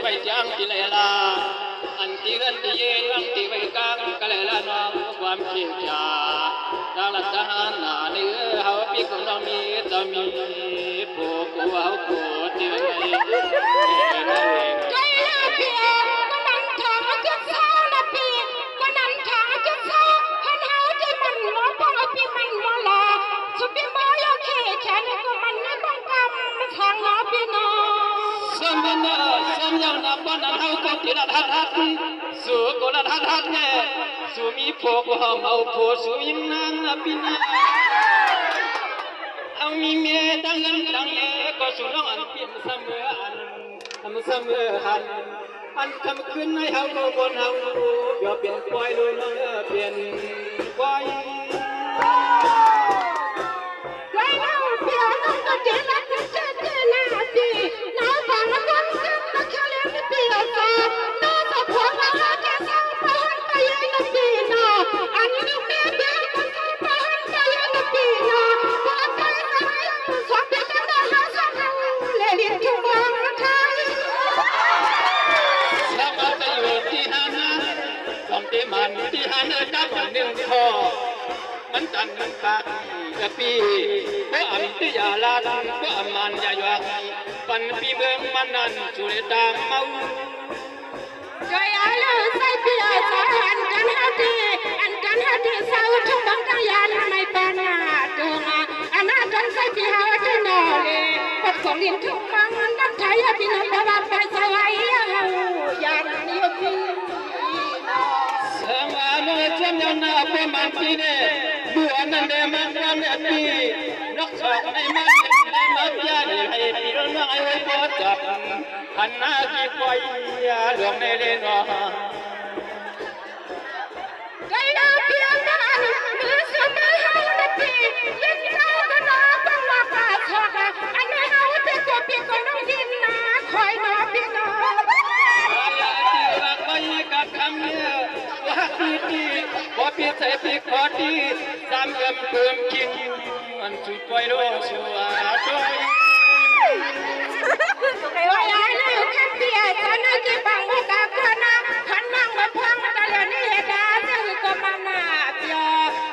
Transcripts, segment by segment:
ໄວ້ຈັ່ງທີ່ໄຫຼລາ ອັນທີ່ເຮືອນທີ່ເຍນວັງທີ່ໄວ້ກາງກະໄຫຼລານ້ອງຄວາມເຄຈາ ທາງລັດທະຫານໜ້າເຫຼືອເຮົາປີກຂອງນ້ອງມີເຈົ້າມີຜູ້ກູເຮົາກູເທື່ອໃນ ໄດ້ລະເພຍ ກະນັ້ນທາງອາທິດເຊົ້ານະປີ ກະນັ້ນທາງອາທິດເຊົ້າ ຄັນເຮົາທີ່ມັນບໍ່ພໍ ທີ່ມັນບໍ່ລາ ສຸປີບໍ່ຢາກເຄແຄນກະມັນໃນບັງກຳ ທາງນອກພີ່ນ້ອງ ສຳບັນນາ ສຳຍັງນາ ປານນັ້ນເຮົາກໍທີ່ລະທັດທັດ ສູ່ກໍລະທັດທັດແນ່ ສູ່ມີຜົວກໍຫອມເອົາຜົວສູ່ຍິງນາງນະພີ່ນ້ອງ ເຮົາມີເມຍຕັ້ງເຮືອນຕັ້ງແລ ກໍສູ່ນ້ອງອັນປິ່ນສະເໝີອັນ ສະເໝີຫັ້ນ ອັນຄ່ຳຄືນໃນເຮົາກໍບໍ່ເຮົາ ເປັນປ້ອຍລູກນ້ອງເປັນປ້ອຍ ໄວ້ເນາະ ເພຍນ້ອງກໍເຈລັດເຈເຈນາຕີ ນາວຕາມາກຳກຳມາຄະເລນເພຍຊາ ນາສະພອງມາຫາແກ່ຊາວປະຫັນປະເຍນະຕີນາ ອັນນີ້ແມ່ເພຍກໍຊາວປະຫັນປະເຍນະຕີນາ ພວກໄປສະໄໝ ສອບໄປຈັງໃດຫາສະເຮົາ ແລະລິນທຸງເມືອງໄທ ສະເອົາໄປຢູ່ທີ່ຫັ້ນນະ ຕ້ອງໄດ້ໝັ້ນທີ່ຫັ້ນກັບໜຶ່ງຂໍ້ ມັນຕັນມັນປາກກະປີ ບໍ່ອຳຕິຢາລາດ ບໍ່ອຳມານຢາຢອກ ປັນປີເມືອງມັນນັ້ນ ສູ່ໄດ້ຕາມເມົາ ໂດຍອາລຸໃສ່ເປີຍສາ ອັນກັນເຮົາດີ ອັນກັນເຮົາດີເຊົາ ທຸກບັງກະຍານໄມປານາຕົງ ອານາຕົງໃສ່ປີເຮົາດີນອເລ ປັດຂອງດິນທຸກບັງ ນຳໄທຍາພີ່ນ້ອງ ແຕ່ວ່າໄປສະໄວເຮົາ ຍານຢູ່ພີ ສະມາໂນຈຳຍານາປະມານປີເນ ເມື່ອນັ້ນແລມາກວານແລປີ ນອກສອກໃນມາເປັນໃນມາຈານໃຫ້ປີນ້ອງໃຫ້ໄວບໍ່ຈັບ ຫັນໜ້າທີ່ໄປຫຼວງໃນເລນອ ໄດ້ເລີຍພຽງນັ້ນ ມືສະມືເຮົານະປີ ເຢັນເຈົ້າກໍນອນບັງວ່າປາຊອກ ອັນໃຫ້ເຮົາເປັນຕົວປີກຂອງນ້ອງດິນນາ ຄອຍນອນປີກນອນ ອາຍາຕິວ່າຄອຍກັບຄຳເນ ວ່າຄືຕີ ບໍ່ປີໃສ່ປີກຂໍຕີ ສາມເອື້ອມເພີ່ມຄິງ ອັນສຸດປ່ອຍໂລກສວາຕົວ ໂອຍ ອາຍເລີຍຄັນເປຍ ຕອນນັ້ນທີ່ບັງບໍ່ກາກວນນະ ຄັນນັ່ງບໍ່ພອງຕະຫຼຽວນີ້ເຮັດດາ ເທື່ອຄືກໍມາໜ້າປຽ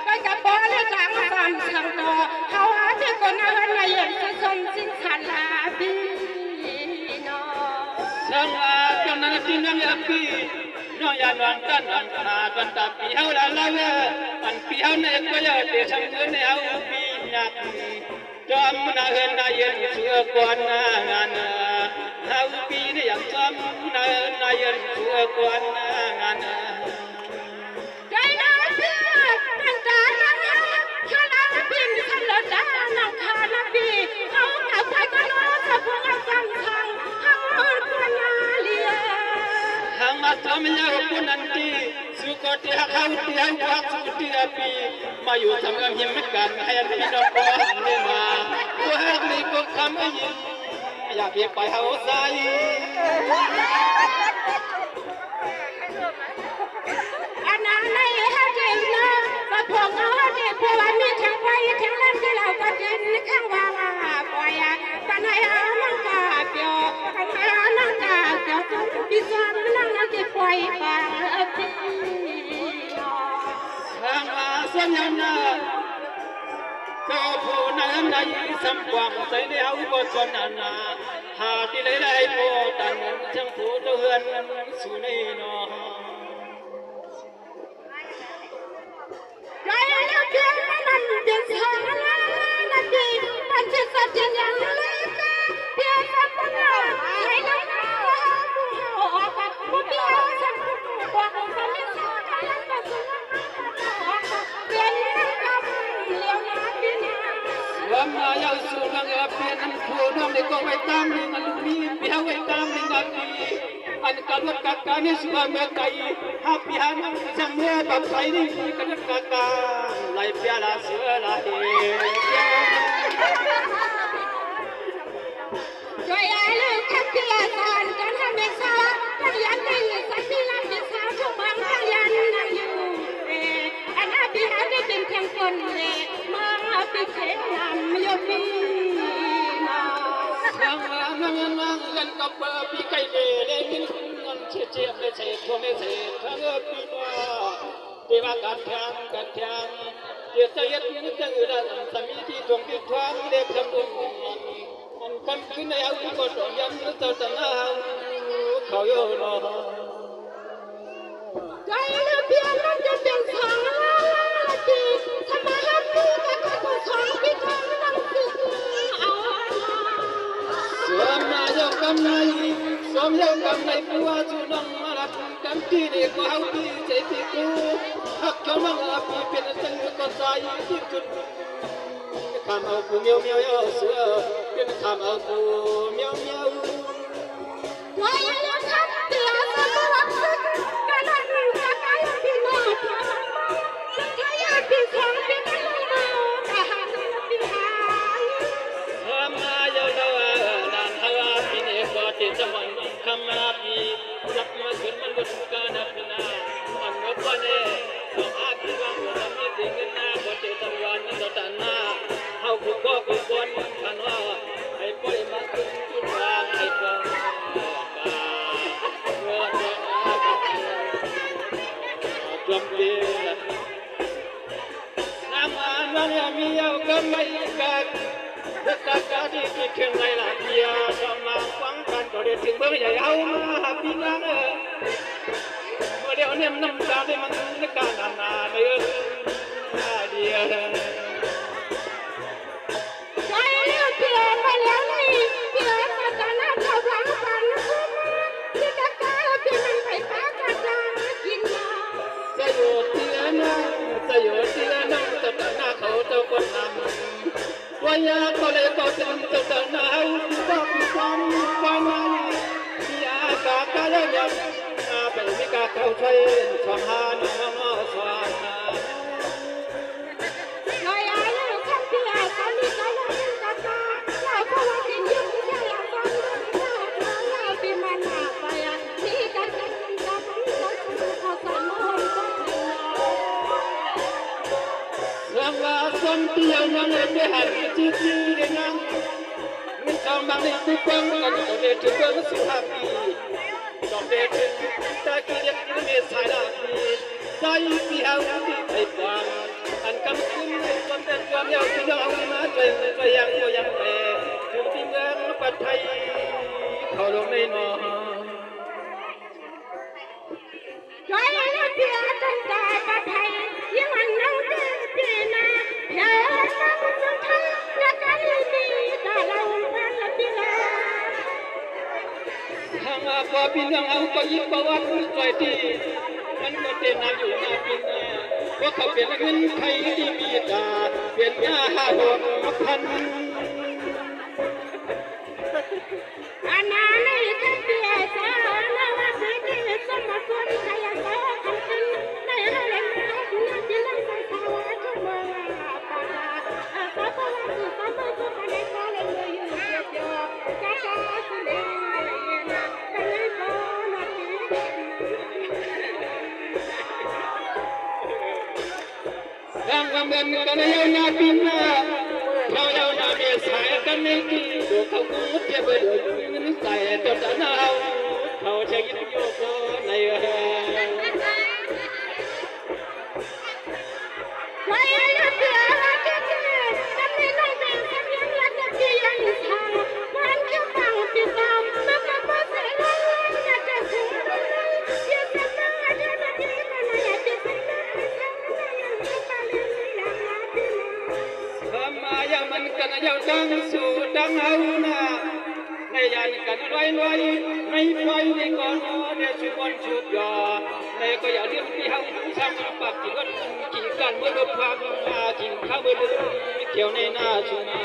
ໄປກັບບໍ່ໄດ້ກາງສາມສັງຕໍ່ ເຮົາຫາທີ່ຄົນເຮົາໃນເຢັນສະສົມສິນສັນລາບີນ້ອງ ສັງວາຕອນນັ້ນທີ່ນັ່ງແອບປີ ນ້ອງຢ່ານອນກັນອັງຄາດວັນຕາປີເຮົາລະລາເວີ ອັນປີເຮົາໃນກໍຢ່າເຕະທັງເງິນໃຫ້ເຮົາປີຍາກ ຈອມນາເຮືອນນາເຢັນເສືອກວນນາງານ ເຮົາປີນີ້ຢາກຈອມນາເຮືອນນາເຢັນເສືອກວນນາງານ ໄດ້ນາເພື່ອນ ອັນຕານາງເຮົາ ຄາລານະປິນ ຄັນລະຕານາງຄານະປີ ເຮົາກັບໄປກໍນອນສະພວງເອົາສຳສັງ ເຮົາເອົາຄວນນາເລຍ ເຮົາມາຈອມເຍົາປຸນອັນຕີ ສຸກອດທີ່ຮັກເຮົາທີ່ເຮົາຮັກສຸກທີ່ອາປີ ມາຢູ່ສຳເຮືອມຫິມກັນ ໃຫ້ອັນພີ່ນ້ອງບໍ່ຫັນໄດ້ມາ ບໍ່ຮັກນີ້ກໍຄຳອີກ ຢ່າເພໄປເຮົາໃສ ອັນນັ້ນໃນເຮົາເດນເນາະ ວ່າພວກເຮົາເດນ ເພາະວ່າມີທັງໄຟທັງແລງທີ່ລາວກໍເດນ ຄັງວ່າວ່າປ່ອຍ ປານໃຫ້ເຮົານັ່ງກາກຢອກ ຄັນໃຫ້ເຮົານັ່ງກາກຢອກ ພີ່ສອນນັ່ງນະທີ່ປ່ອຍປາກ ທາງວ່າສວນຍານາ ເຈົ້າຜູ້ນັ້ນໃນສຳກວາງໃສໃນເຮົາບໍ່ຊົນອັນນາ ຫາທີ່ໄດ້ໄດ້ບໍ່ຕັນເງິນຈັ່ງຜູ້ເຈົ້າເຮືອນສູ່ໃນນອ ໄດ້ແລ້ວເພຍມານຳເປັນສາລານະປີ ປັນສິດສັດຈະຍັງເລກາ ເພຍສະປະນາ ໃຫ້ນຳເຮົາຜູ້ເຮົາອອກ ບໍ່ມີເຮົາສຳຜູ້ກວາງ ສະມິດສາການກະຊວງ ເປັນນຳກັບຫຼຽວນາປີນາ ລຳມາຍາວສູງນາງເອີ ເປັນນຳຜູ້ນ້ອງໄດ້ກໍໄວ້ຕາມໜຶ່ງອັນລູກມີ ເປີເຮົາໄວ້ຕາມໜຶ່ງອັນປີ ອັນກະລົດກະກາໃນສຸວາເມືອໄກ ຫາປີຫານາງສັງເມືອບັບໄສນີ້ກະລົດກະກາ ໄລ່ເປີລາເສືອລາເອ ໂດຍອາລຸຄັນເປຍສານກັນຫາເມສາ ກັນຢັນດີສັນຕິລາເມສາທຸກບັງກັນຢັນນາຢູເອ ອັນອາບີອາບີເປັນເພງຄົນເລ ມາອາບີເຄລຳໂຍປີມາ ສັງວາ ນາງນາງກັນກັບເປີປີໄກ່ເດເລມິນເງິນເຊເຈມເລເຊໂທເມເຊທາເລປີນາເດວາການທາງການທາງເດຊະເຮັດມິນເຕີລະສາມີທີ່ຕົງທີ່ທາງເດຊະບຸນອັນຄຳຄືນໃນເຮົາກໍຕ້ອງຍັນເຈົ້າຕະນາເຮົາເຂົາໂຍນອ ໃຈລະບຽບມັນຈະເປັນສອງລາລະຕີ ສະມາຮັບມືກັບຜູ້ສອງທີ່ທອງໜັງສືເອົາ ສວມມາຍອມກຳໄລ ສວມຍອມກຳໄລ ຜູ້ວ່າສູ່ນ້ອງມາລັດ ກຳທີ່ນີ້ກໍເຮົາດີໃຈທີ່ກູ ຮັກເຈົ້ານ້ອງອາປີເປັນຈັ່ງກໍໃສທີ່ສຸດ ຄຳເອົາກູມຽວມຽວເສືອ ເປັນຄຳເອົາກູມຽວມຽວ ເຮົາຜູ້ກໍຜູ້ຄວນ ຄັນວ່າໃຫ້ປ່ອຍມາເຖິງຈຸດວ່າໃຫ້ກອງກາເງິນເດືອນຈວມເກນນຳອານວັນມີເອົາກັນໄວ້ກັນ ເຮັດກາກາດີທີ່ເຄັ່ງໄລລາເທຍ ສະມາຟັງກັນກໍໄດ້ເຖິງເບິ່ງໃຫຍ່ເຮົາມາຫາພີ່ນາງເອີຍ ບໍ່ແລ້ວແນມນ້ຳຕາໄດ້ມັນການານາເດີ ສະໂຍຕິລະນະ ສະໂຍຕິລະນະ ຕະຕະນະເຂົາເຈົ້າກໍນຳ ວາຍາກໍເລີຍກໍເປັນເຈົ້ານາຍ ກໍຄືຄວາມຄວາມໝາຍ ມີອາກາກາຍະຍະ ອາເປັນມີກາເຂົ້າໃຊ້ ສອງຫ້າໜຶ່ງສອງສອງ ສຳວ່າຄົນທີ່ຍັງເລີຍໄປຫັນຈິດດີໄດ້ຍັງ ມີສອງບາງໃນຜູ້ຟັງກັນ ຕ້ອງໄດ້ຖືເບິ່ງສຸພາບດີ ຕ້ອງໄດ້ຖືຕາກີເດັກເມສາລາພີ ໃສ່ທີ່ເຮົາທີ່ໄປຟັງ ອັນກຳຄືນໃນຄວາມເປັນຄວາມຍາວທີ່ນ້ອງມາໃຈໃນກໍຍັງບໍ່ຍັງແປ ຢູ່ທີ່ເມືອງປະໄທ ເຂົາລົງໃນນອງ ຫາກວ່າພໍ່ພີ່ນ້ອງເຮົາກໍຍິບປະຫວັດຊ່ອຍຕີ ມັນກໍເຕັມໜ້າຢູ່ໜ້າປີນາ ພວກເຂົາເປັນເງິນໄຂທີ່ມີຕາ ເປັນຍາຫ້າຫົກພັນ ທາງວ່າແມ່ນກັນຍາວນາປີນາ ເຂົາຍາວນາເມສາຍກັນໃນທີ່ໂດເຂົາກູເທບເບີນໃສ່ຕົນຕານາວ ເຂົາຈະຍິນໂຍໂກໃນເອີ ຄວາມມາຍາມັນກັນຍາວຕັ້ງສູ່ຕັ້ງເຮົານາ ໃນຍານກັນໄວ້ໄວ້ ໃນໄຟໃນກ່ອນນອນ ໃນຊຸມວັນຊຸບຢາ ໃນກໍຢ່າລືມທີ່ເຮົາຜູ້ຊ່າງປັບທີ່ວັດຄຸນ ທີ່ກັນເມື່ອລົບຄວາມມາ ທີ່ຂ້າເມື່ອລືມຂຽວໃນໜ້າຊຸມມາ.